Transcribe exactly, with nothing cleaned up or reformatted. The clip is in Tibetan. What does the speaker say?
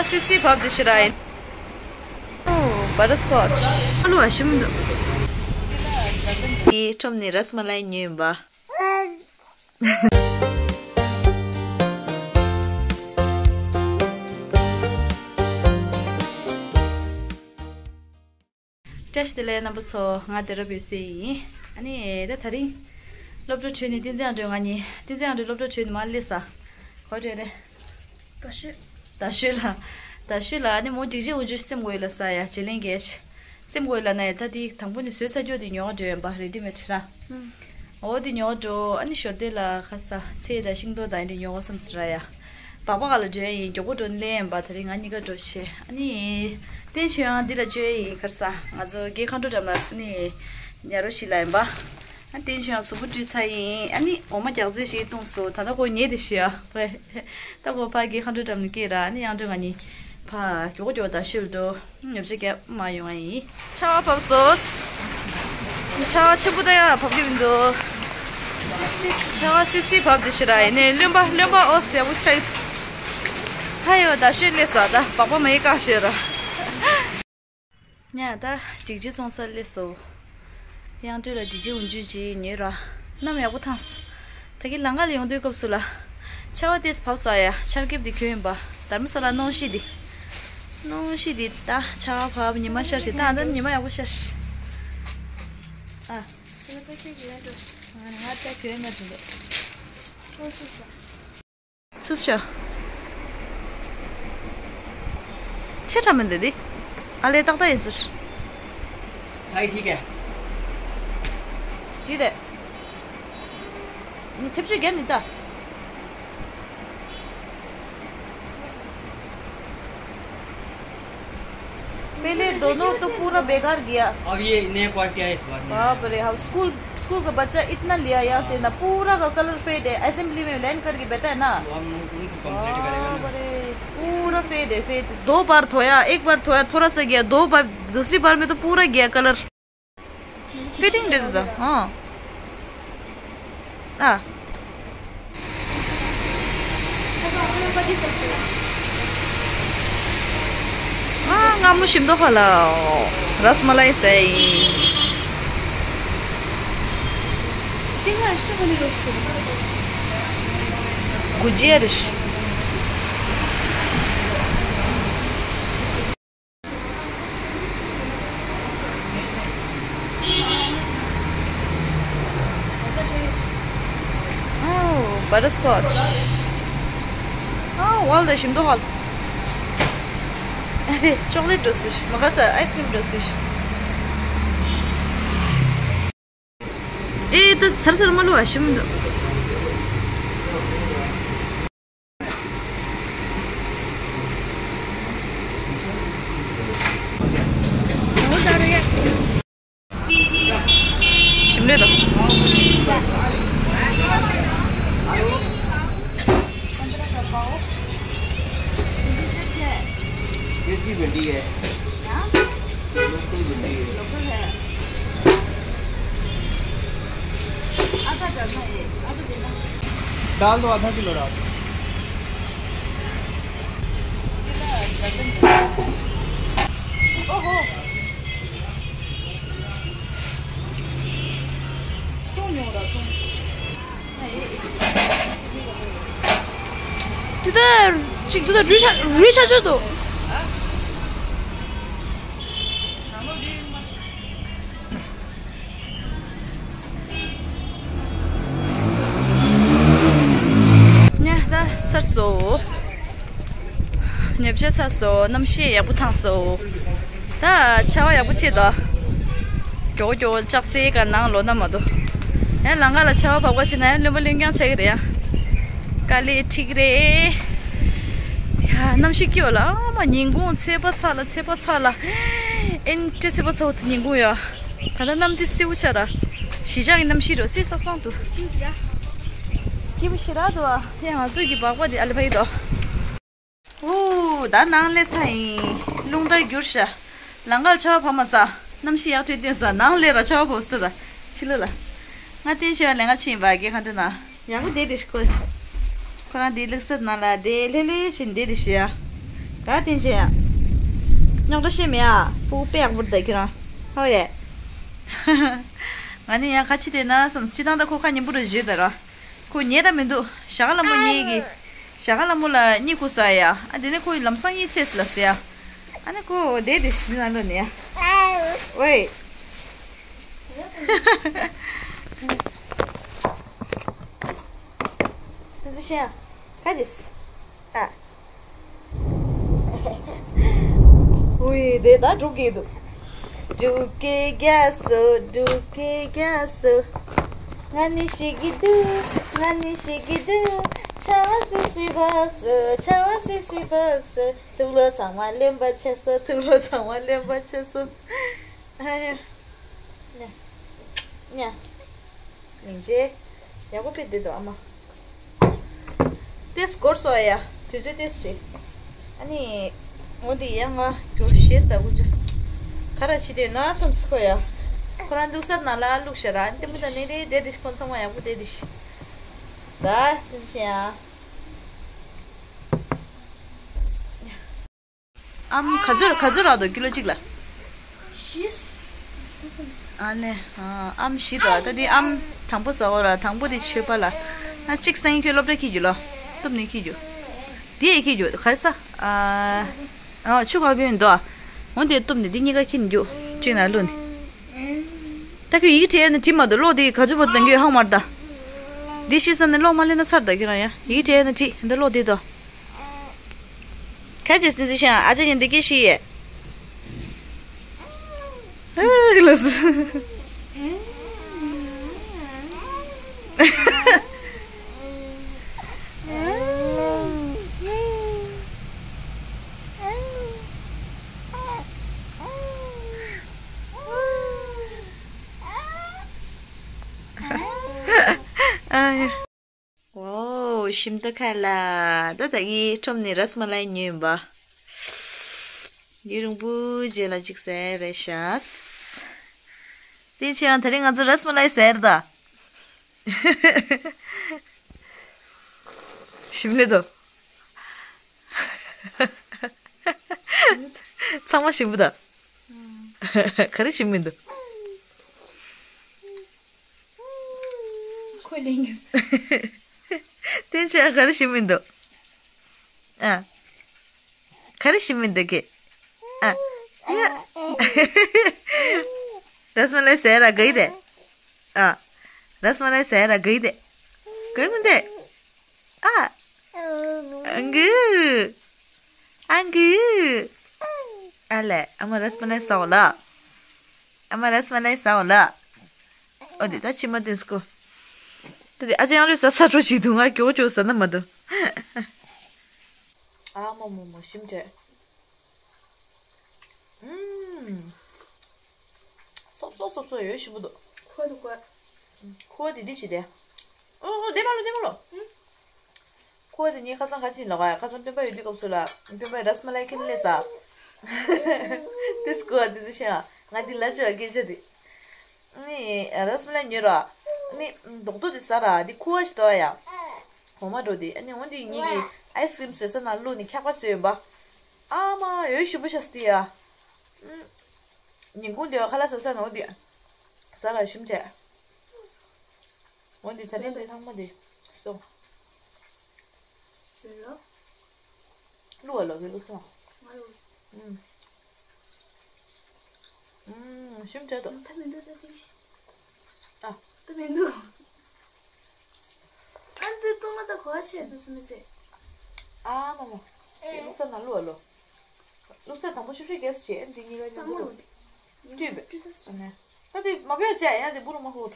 སིབ་སིབ་བབས་དེ་ཤི་ར་ཡིན། ཨོ། བ་ཊར་སི་ཀོ་ཅི། ཨ་ལུ་ཨ་ཤི་མི་འདུག་དེ་ཁྲོམ་ནས་ར་སི་མ་ལའི་ཉོས་ཡིན་པ། བཀྲ་ཤིས་བདེ་ལེགས་རྣམ་པ་ཚོ། ང་བདེ་རབ་ཡོད་སའི་ཡིན། ཨ་ནི་ད་དེ་རིང་སློབ་གྲྭ་གྲོལ་ནས་བསྟན་འཛིན་ཨ་འགྲོས་ང་གཉིས། བསྟན་འཛིན་ཨ་འགྲོས་སློབ་གྲྭ་གྲོལ་ནས་མར་སླེབས་ས། ག་པར་འགྲོ་རེད། རྡ་ཤོད། རྡ་ཤོད་ལ། རྡ་ཤོད་ལ་ཨ་ནི་མོ་སྒྲིག་ཆས་འོ་ཇུ་རྩེད་མོ་ཡོད་ལ་ས་ཡ་བརྗེ་ལེན་གྱི། རྩེད་མོ་ཡོད་ལ་ན་ཡ། ད་དེ་དང་པོ་ནས་བཟོས་ཚར་རྒྱུ་དེ་ཉོ་ག་འགྲོ་ཡོད་པ། རེ་ཌི་མེད་ར། ཨོ་དེ་ཉོ་འགྲོ། ཨ་ནི་ཞོར་དེ་ལ་ཁ་ས་ཚལ་དང་ཤིང་ཏོག་དང་འདི་འདྲ་ཉོ་ག་བསམ་སོང་ར་ཡ། སྦག་སྦག་ལ་འགྲོ་ཡ་ཡིན། མགྱོགས་པོ་འགྲོ་ནི་ལེན་ཡིན་པ། དེ་རིང་ང་གཉིས་ཀ་འགྲོ་ཤེས། ཨ་ནི་བསྟན་ཆོས་དབྱངས་འདི་ལ་བཅོལ་ཡ་ཡིན། ཁ་ས་ང་ཚོ་རྒན་མཁའ་འགྲོ་འགྲམ་ལ་ཨ་ནི་ཉལ་རོགས་ཞིག་ལ་ཡིན་པ། ཨ་བསྟན་ཆོས་དབྱངས་གཟུགས་པོ་བཀྲུས་ཚར་ཡིན། ཨ་ནི་འོ་མ་རྒྱགས་ཚད་ཞིག་བཏུངས་སོང་། ད་ལྟ་ཁོ་ཉལ་བསྡད་ཤག་ཡ། ད་ཁོ་ཕར་རྒན་མཁའ་འགྲོ་འགྲམ་ནས་སྐྱེལ་ར། ཨ་ནི་དབྱངས་སྒྲོན་ང་གཉིས་ཕར་མགྱོགས་པོ་མགྱོགས་པོ་རྡ་ཤོད་འགྲོ། ཉོ་ཆ་རྒྱབ་མ་ཡོང་ཨ་ཡིན། ཆར་པ་བབས་སོང་། ཆར་པ་ཆེན་པོ་ད་ཡ་བབས་ཀྱི་མི་འདུག་ཆར་པ་སིབ་སིབ་བབས་དེ་ཤི་ར་ཡིན་ནས། རློན་པ་རློན་པ་ཨོ་ཟེར་བོ་ཆགས་ཡོད། ཧ་ཡོ། རྡ་ཤོད་སླེབས་ས། ད་སྦག་སྦག་མ་ཡི་བཀག་ཤོད་ར། ཉ་ད་སྒྲིག་ཆས་བཙོང་ས་སླེབས་སོང་། དབྱངས་སྒྲོན་ལ་སྒྲིག་ཆས་འོ་ཇུ་ཅིག་ཉོས་ར། གནམ་ཡག་པོ་ཐང་སོང་། ད་གིན་ལམ་ཁ་ལ་ཡོང་དུས་སྐབས་སུ་ལ་ཆར་པ་དེས་བབས་ས་ཡ། ཆར་ཁེབས་དེ་གྱོན་ཡིན་པ། དྷརྨ་ས་ལ་གནམ་གཤིས་དེ། གནམ་གཤིས་དེ་ད་ཆར་པ་བབས། ཉི་མ་ཤར་ཞིག་ད་ད་ཉི་མ་ཡག་པོ་ཤར་ཞིག་ཨ། ང་ད་གྱོན་མ་ཐུབ་འདུག་སུ་ཤ། ཆེ་དྲགས་མི་འདུག་དེ། ཨ་ལས་ཏག་ཏག་ཡིན་ཟེར། सही ठीक है। ठीक है। नी थेप जो गया नी था। पहले दोनों तो पूरा बेकार गया। अब ये नया क्वालिटी आया इस बार में। बाप रे, हाँ, स्कूल, स्कूल का बच्चा इतना लिया यहाँ से ना, पूरा का कलर फेड है। असेंबली में लैंड करके बैठा है ना। तो हम उनको कंप्लेंट करेगा ना। बाप रे, पूरा फेड है, फेड। दो बार धोया, एक बार धोया, थोड़ा सा गया, दो बार, दूसरी बार में तो पूरा गया कलर। फिटिंग दे दो, हाँ। आ। ཨ། སྔ་མོ་ཞིམ་མདོག་ཁ་ལ་ར་སི་མ་ལའི་ཟས་ཡིན། གུ་ཇི་ཡ་རེད། ཨོ། བ་ཊར་སི་ཀོ་ཅི། ཨོ། ཝལ་དུ་ཞིམ་མདོག་ཧལ། ཨ་དེ་ཅོག་ལེ་ཊི་འགྲོ་སྲིད། མ་ག་ས་ཨའི་སི་ཀྲིམ་འགྲོ་སྲིད། ཨེ་ད་ཚར་ཚར་མ་ལུ་བ་ཞིམ་མདོག་ཞིམ་རེད་དོ། ये की भिंडी है। हाँ? लोकल भिंडी है। लोकल है। आधा डालना है, आधा देना। डाल दो, आधा किलो डाल दो। ओहो। དེ་ལྟར་ཅིག་དེ་ལྟར་རུས་ཆ་རུས་ཆ་ཆོད་དོ། ཉ་ད་ཚར་སོང་། ཉ་བྱ་ཚར་སོང་། གནམ་གཤིས་ཡག་པོ་ཐང་སོང་། ད་ཆར་པ་ཡག་པོ་ཆེ་དོ། མགྱོགས་མགྱོགས་ལྕགས་སྲེག་ག་ནང་ལོག་ན་མ་དོ། ཡང་ལམ་ཁ་ལ་ཆར་པ་བབས་པ་ཞིག་ན་ཡང་རློན་པ་རློན་རྐྱང་ཆགས་ཀྱི་རེད་ཡ། དཀའ་ལས་ཁྲིག་རེད། ཡ་གནམ་གཤིས་སྐྱིད་པ་ལ་ཨ་མ། ཉིན་གུང་ཚ་བ་ཚ་ལ་ཚ་བ་ཚ་ལ། ཨེན་ཏྲེ་ཚ་བ་ཚ་བ་དུ་ཉིན་གུང་ཡ། ད་ལྟ་གནམ་དེ་སེའུ་ཆ་ར། གཞིས་ཆགས་ཀྱི་གནམ་གཤིས་རོ་སེ་ས་སང་དུ། སྐྱིད་པོ་ཞེ་དྲག་འདུག་ཨ། ཡ་ང་ཚོའི་གི་སྦག་སྦག་དེ་ཨ་ལེ་ཕ་ཡི་དོ། ཨུ། ད་ནང་སླེབས་ཚར་ཡིན། རླུང་རྟ་འགྱུར་ཤག་ལམ་ཁར་ཆར་པ་བབས་མ་ས། གནམ་གཤིས་ཡག་ཁྲིད་བསྟན་ས། ནང་སླེབས་ར་ཆར་པ་བབས་སྟེ་ད། ཕྱི་ལོགས་ལ། ང་བསྟན་ཆོས་ལས་ང་ཕྱིན་པ་རྒན་མཁའ་འགྲོ་ན། ཡག་པོ་བསྡད་དེ་ཤི་ཁོ། ཁོ་རང་དེ་ལུག་སྲད་ནང་ལ་བསྡད་ལྷོད་ལྷོད་བྱས་ནས་བསྡད་དེ་ཤི་ཡ། ག་དེ་ཅི་ཡ། རྙོག་དྲ་བཤད་མེད་ཨ། སྤུ་གུ་དཔེ་ཡག་པོ་རེད་ད་ཁྱེད་རང་། ཧོ་ཡེ། ང་ནི་ཡང་ཁ་ཕྱི་དེ་ན་བསམ་སྤྱི་བཏང་ད་ཁོ་ཁ་ཉན་པོ་རེད་བརྗོད་ད་ར། ཁོ་ཉལ་ད་མི་འདུག་ཞྭ་སྒ་ལྷ་མོ་ཉལ་གི། ཞྭ་སྒ་ལྷ་མོ་ལ་གཉིད་ཁུག་ས་ཡ། ཨ་དེ་ནས་ཁོ་ལམ་སང་གཉིད་ཚད་ལ་ཟེར་ཡ། ཨ་ནི་ཁོ་བསྡད་དེ་ཞི་ན་ལོ་ནས་ཡ། ཝེ། ཏི་ཙི་ཤན། ག་དིས། ཨ། ཝེ་དེ་ད་འབྲུག་གི་འདུག་འབྲུག་གི་རྒྱ་སོ། འབྲུག་གི་རྒྱ་སོ། ང་ནི་ཤི་གི་འདུག་ང་ནི་ཤི་གི་འདུག་ཆར་པ་སིབ་སིབ་བབས་སོ། ཆར་པ་སིབ་སིབ་བབས་སོ། དུག་ལོག་ཚང་མ་ལེན་པར་ཆས་སོ། དུག་ལོག་ཚང་མ་ལེན་པར་ཆས་སོ། ཨ་ཡ། ཉ། ཉ། སྙིང་རྗེ། ཡག་པོ་དཔེ་བསྡད་འདུག་ཨ་མ། ཏེས་སྐོར་སོ་ཡ། དུས་ཚོད་ཏེས་བྱེད། ཨ་ནི། འོ་འདི་ཡ་ང་གྱོར་ཤེས་ད་གུ་ཅུ། ག་ར་ཕྱི་དེ་ན་བསམ་སི་ཁོ་ཡ། ཁོ་རང་འདུག་ས་ན་ལ་བླུགས་ཤ་ར་ཨ་ནི་ལྟད་མོ་ད་ནི་རེ་བསྡད་དེ་ཁོ་ཚང་མ་ཡག་པོ་བསྡད་དེ་ཤི། ད་ཏེས་བྱེད་ཡ། ཨམ་ག་ཚོད་ག་ཚོད་རག་འདུག་ཀི་ལོ་གཅིག་ལ། ཨ་ནེ། ཨམ་བཞི་འདུག་ད་འདི་ཨམ་དང་པོ་ཟ་འོ་ར་དང་པོ་འདི་མཆོད་པ་ལ། ཨ་གཅིག་སང་ཉིན་ཁྱོད་སློབ་གྲྭ་ཁྱེར་རྒྱུ་ལོ། སྟོབས་ནས་ཁྱེར་རྒྱུ། འདི་ཡས་ཁྱེར་རྒྱུ་ག་རེ་ཟ། ཨ་ཆུ་ག་གོན་འདུག་འོ་འདི་སྟོབས་ནས་འདི་གཉིས་ཀ་ཁྱེར་རྒྱུ་གཅིག་ན་ལོ་ནི། ད་ཁྱོད་ཡི་གེ་བྲིས་ཡ་ན་བྲིས་མ་འདུག་ཀློག་འདི་ག་ཚོད་པོ་དང་གི་ཧང་མར་ད། འདི་ཤེས་ས་ནས་ཀློག་མ་ལེན་ན་ཚར་ད་ཁྱོད་རང་ཡ་ཡི་གེ་བྲིས་ཡ་ན་བྲིས་འདི་ཀློག་འདི་དོ། ཁ་ཅིག་སྟེ་ཅི་ཤང་ཨ་ཅག་ཉིན་འདི་སྐད་ཤི་ཡེ། ཨ་ལ་སི། ཨ་ཡ། ཨོ། ཞིམ་ཏོ་ཁ་ལ། ད་ད་ངའི་ཁྲོམ་ནས་ར་སི་མ་ལའི་ཉོས་ཡིན་པ། ཡུན་རིང་པོའི་རྗེས་ལ་ཅིག་ཟས་རེད་ཤག་དེ་ཕྱིར་ཡང་དེ་རིང་ང་ཚོ་ར་སི་མ་ལའི་ཟས་རེད་ད། ཞིམ་ལེ་དོ། ཚང་མ་ཞིམ་པོ་ད། ག་རེ་ཞིམ་མི་འདུག་ཁོས་ལེན་རྒྱུ། བསྟན་ཆོས་ག་རེ་ཞིམ་མི་འདུག་ཨ། ག་རེ་ཞིམ་མི་འདུག་གི་ཨ། ཡ། ར་སི་མ་ལའི་ཟས་ར་ག་ཡི་དེ། ཨ། ར་སི་མ་ལའི་ཟས་ར་ག་ཡི་དེ། ག་ཡི་མི་འདུག་ཨ། ཨང་གུ། ཨང་གུ། ཨ་ལས་ཨ་མ་ར་སི་མ་ལའི་ཟ་འོ་ལ། ཨ་མ་ར་སི་མ་ལའི་ཟ་འོ་ལ། ཨོ་དེ་ད་ཕྱི་མ་སྟོན་སྐོ། ད་དེ་ཨ་ཅག་ཡང་ལོས་ཟ་ས་འགྲོ་ཞིག་འདུག་ང་མགྱོགས་མགྱོགས་ཟ་ན་མ་འདུག་ཨ་མ་མ་མ་ཞིམ་དྲགས། ཨུམ། སོབ་སོབ་སོབ་སོབ་ཡོད་ཞིམ་པོ་འདུག་ཁོ་འདུག་ཁོ། ཁོ་དེ་འདི་ཞིག་དེ། ཨོ་ཨོ་བདེ་མ་ལོ་བདེ་མ་ལོ། ཁོ་དེ་ངའི་ཁ་སང་ཁ་ཅིག་ལ་ག་ཁ་སང་སྤེན་པ་ཡོད་དུས་སྐབས་སུ་ལ་སྤེན་པའི་ར་སི་མ་ལའི་ཁྱེར་ནས་ལས་ས། དེ་སྐུ་བ་དེ་ཚོ་ཤེས་ང་འདི་ལ་ཅི་བ་སྐད་ཆ་དེ། ནི་ར་སི་མ་ལའི་ཉོས་ར། ནི་རྡོག་རྡོག་དེ་ཟ་ར་འདི་ཁུ་བ་ཞིག་འདུག་ཡ། འོ་མ་འགྲོ་དེ་ནི་འོ་འདི་ངེད་ཀྱི་ཨའི་སི་ཀི་རིམ་བཟོས་ས་ནང་བླུགས་ནི་འཁྱག་པ་བཟོས་ཡོད་པ། ཨ་མ་ཡོད་ཞིམ་པོ་ཤ་སྟེ་ཡ། ཉིན་གུང་དེ་བ་ཁ་ལག་ཟ་ས་ནོ་དེ། ཟ་ལ་ཞིམ་དྲགས། འོ་འདི་ད་ཐེངས་དེ་ཚང་མ་དེ་སོང་། ཟེར་རོ། བླུགས་པ་ལོག་གི་བླུགས་སོང་། ང་ལོ། ཨུམ། ཨུམ་ཞིམ་དྲགས་འདུག་ད་མི་འདུག་ད་དེ་ཨ། ད་མི་འདུག་ཨ་འདི་གཏོང་ང་ད་གོ་བ་ཆེ་འདུག་སུ་མི་ཟེར། ཨ་མ་མ། བླུགས་ས་ན་བླུགས་པ་ལོ། བླུགས་ས་དང་པོ་ཆུ་ཚོད་བརྒྱད་ཙམ་བྱས་འདི་གཉིས་ཀ་མཉམ་པོ་འགྲོ། བཀྲུས་པས། བཀྲུས་ས་སོང་ནས། ད་དེ་མ་བེད་བྱས་ཡང་དེ་བུ་རུ་མ་ཧུར།